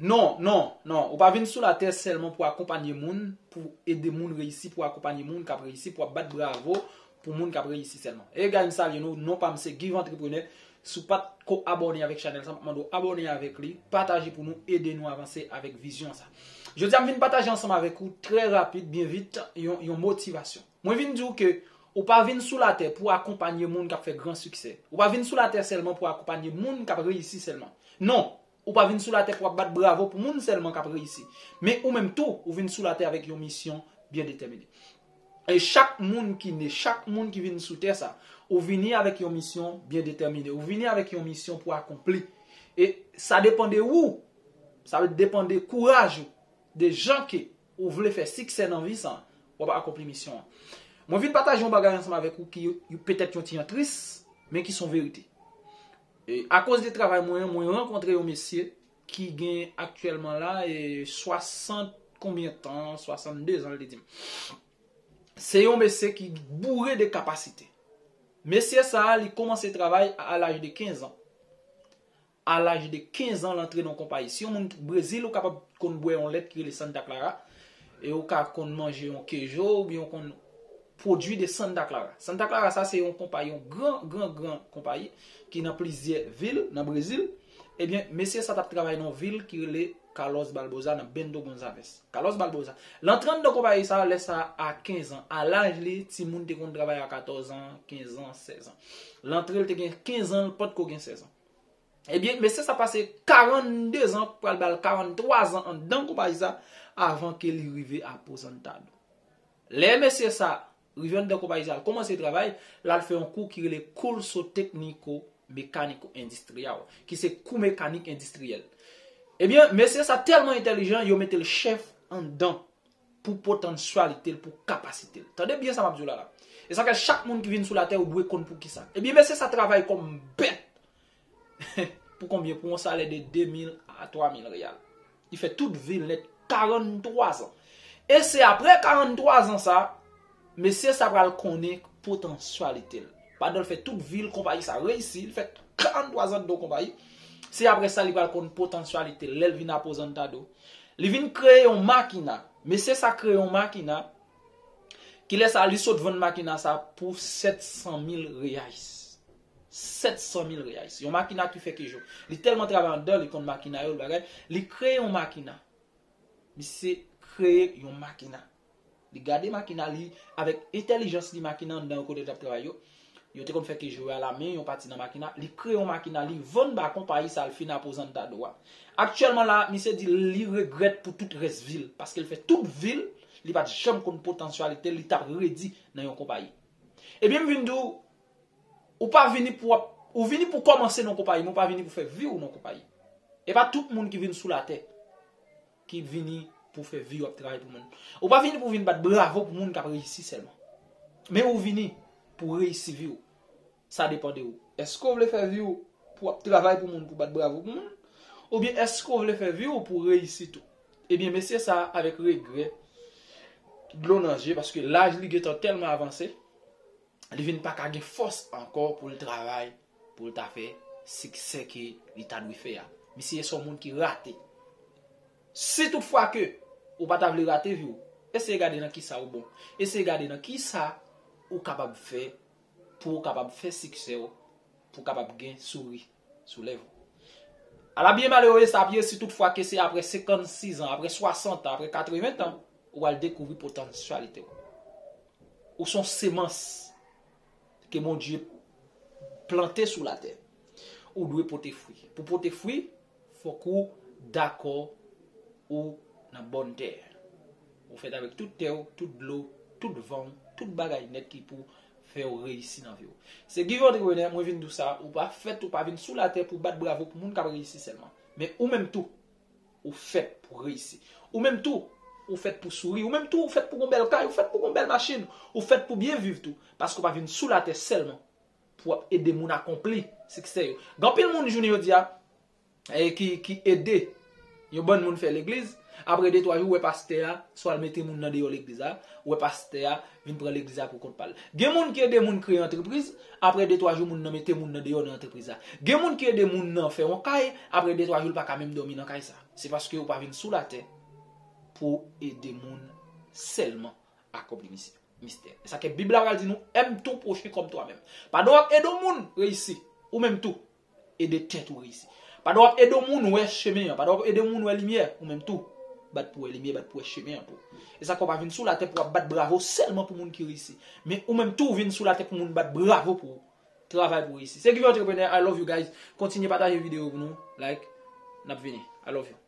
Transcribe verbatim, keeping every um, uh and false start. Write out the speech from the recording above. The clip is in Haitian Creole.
Non, non, non. Ou pa vin sou latè sèlman pou akonpanye moun, pou ede moun reyisi, pou akonpanye moun k ap reyisi, pou ap bat bravo pou moun k ap reyisi sèlman. E gade, m salye nou, non pa m se Give Entrepreneur. Si w pa t ko abòne avèk chanèl sa, m ap mande w abòne avèk li, pataje pou nou ede nou avanse avèk vizyon sa. Jodi a, m vin pataje ansanm avèk ou trè rapid, byen vit, yon, yon motivasyon. Mwen vin di w ke ou pa vin sou latè pou akonpanye moun k ap fè gran siksè. Ou pa vin sou latè sèlman pou akonpanye moun k ap reyisi sèlman. Non, ou pa vin sou latè pou ap bat bravo pou moun sèlman k ap reyisi. Men ou menm tou, ou vin sou latè avèk yon misyon byen detèmine. E chak moun ki ne, chak moun ki vin sou tè sa, ou vini avèk yon misyon byen detèmine. Ou vini avèk yon misyon pou akonpli. E sa depann de ou. Sa depann de kouraj ou, de jan ke ou vle fè siksè nan vi sa, w ap akonpli misyon an. Mwen vin pataje yon bagay ansanm avèk ou ki yo, petèt yon ti jan tris, men ki son verite. E, akoz de travay mwen, mwen rankontre yon mesye ki gen aktyèlman la, e, swasant konbyen tan, swasanndezan, l te di m. Se yon mesye ki boure de kapasite. Mesye sa a, li kòmanse travay a laj de kenz an. A laj de kenz an, l antre nan yon konpayi. Si yon moun Brezil, ou kapab konn bwè yon lèt ki rele Santa Clara, e ou ka konn manje yon kejo, oubyen ou konn pwodui de Santa Clara. Santa Clara, sa se yon konpayi, yon gran, gran, gran konpayi ki nan plizyè vil nan Brezil. Ebyen, mesye sa t ap travay nan yon vil ki rele Carlos Barbosa, nan Bento Gonçalves. Carlos Barbosa. L antre anndan konpayi sa a, lè sa a, a kenz an. A laj li, timoun te konn travay a katòz an, kenz an, sèz an. L antre, l te gen kenz an, l potko gen sèz an. Ebyen, mesye sa pase karannde zan, pral ba l karanntwa zan anndan konpayi sa, avan ke li rive aposentado. Lè mesye sa rive anndan konpayi sa, l kòmanse travay, l al fè yon kou ki rele Curso Técnico Mecánico Industrial, ki se kou mekanik endistriyèl. Ebyen, mesye sa tèlman entèlijan, yo mete l chèf anndan pou potansyalite l, pou kapasite l. Tande byen sa m ap di w la la. E sa fè chak moun ki vin sou latè, ou dwe konn poukisa. Ebyen, mesye sa travay kòm bèt. Pou konbyen? Pou yon salè de de mil a twa mil reyal. Li fè tout vi l nèt karannntwa zan. E se aprè karannntwa zan sa, mesye sa pral konnen potansyalite l. Pandan l fè tout vi l konpayi sa reyisi, li fè karannntwa zan anndan konpayi. Se aprè sa li pral konn potansyalite l. Lè l vin aposentado, li vin kreye yon makina. Mesye sa kreye yon makina. Ki lè sa, li sot vann makina sa pou sèt san mil reais. Sèt san mil reais. Yon makina ki fè kejo. Li tèlman travay anndan, li konn makina yo, l bagay. Li kreye yon makina. Misye kreye yon makina. Li gade makina li, avèk entèlijans li, makina anndan yo kote l t ap travay yo. Yo te konn fè kejo yo alamen, yon pati nan makina. Li kreye yon makina, li vann ba konpayi sa, l fin aposentado a. Aktyèlman la, misye di li regrèt pou tout rès vi l, paske l fè tout vi l, li pa t janm konn potansyalite l, li t ap redi nan yon konpayi. Ebyen, m vin di w, ou pa vini pou w ap, ou vini pou kòmanse nan konpayi, men ou pa vini pou fè vi w nan konpayi. E pa tout moun ki vin sou latè ki vini pou fè vi w ap travay pou moun. Ou pa vini pou vin bat bravo pou moun k ap reyisi sèlman. Men ou vini pou reyisi vi w. Sa depann de ou. Èske w vle fè vi w pou w ap travay pou moun, pou bat bravo pou moun? Oubyen èske w vle fè vi w pou reyisi tou? Ebyen, mesye sa a, avèk regrè, dlo nan je, paske laj li gentan tèlman avanse, li vin pa ka gen fòs ankò pou l travay, pou l ta fè siksè ke li ta dwe fè a. Misye se yon moun ki rate. Si toutfwa ke ou pa ta vle rate vi w, eseye gade nan kisa ou bon. Eseye gade nan kisa ou kapab fè pou w kapab fè siksè w, pou w kapab gen souri sou lèv ou. Ala byen malere sa ap ye si toutfwa ke se aprè senkannsis an, aprè swasant an, aprè katreven tan, ou al dekouvri potansyalite w. Ou se yon semans ke Bondye plante sou latè. Ou dwe pote fwi. Pou pote fwi, fòk ou dakò ou nan bòn tè. Ou fèt avèk tout tè w, tout dlo, tout van w, tout bagay nèt ki pou fè w reyisi nan vi w. Se Give Entrepreneur, mwen vin di w sa, ou pa fèt, ou pa vin sou latè pou bat bravo pou moun k ap reyisi sèlman. Men ou menm tou, ou fèt pou reyisi. Ou menm tou, ou fèt pou souri. Ou menm tou, ou fèt pou gon bèl kay, ou fèt pou gon bèl machin. Ou fèt pou byen viv tou. Paske ou pa vin sou latè sèlman pou w ap ede moun akonpli siksè yo. Gen anpil moun jounen jodi a, e ki, ki ede yon bann moun fè legliz, apre de twa jou, ou wè pastè a, swa l mete moun nan deyò legliz la, ou wè pastè a vin pran legliz la pou kont pa l. Gen moun ki ede moun kreye antrepriz, apre de twa jou, moun nan mete moun nan deyò nan antrepriz la. Gen moun ki ede moun nan fè yon kay, apre de twa jou, l pa ka menm dòmi nan kay sa. Se paske ou pa vin sou latè pou ede moun sèlman akonpli misyon. Mistè. E sa ke Bib la pral di nou, aime ton prochain comme toi-même. Pandan w ap ede yon moun reyisi, ou menm tou, ede tèt ou reyisi. Pandan w ap ede yon moun wè chemen an, pandan w ap ede yon moun wè limyè, ou menm tou, bat pou wè limyè, bat pou wè chemen an tou. E sa ke w pa vin sou latè pou w ap bat bravo sèlman pou moun ki reyisi. Men ou menm tou vin sou latè pou moun bat bravo pou ou. Travay pou reyisi. Se Guy Entrepreneur, I love you guys. Kontinye pataje videyo pou nou, like, n ap vini. I love you.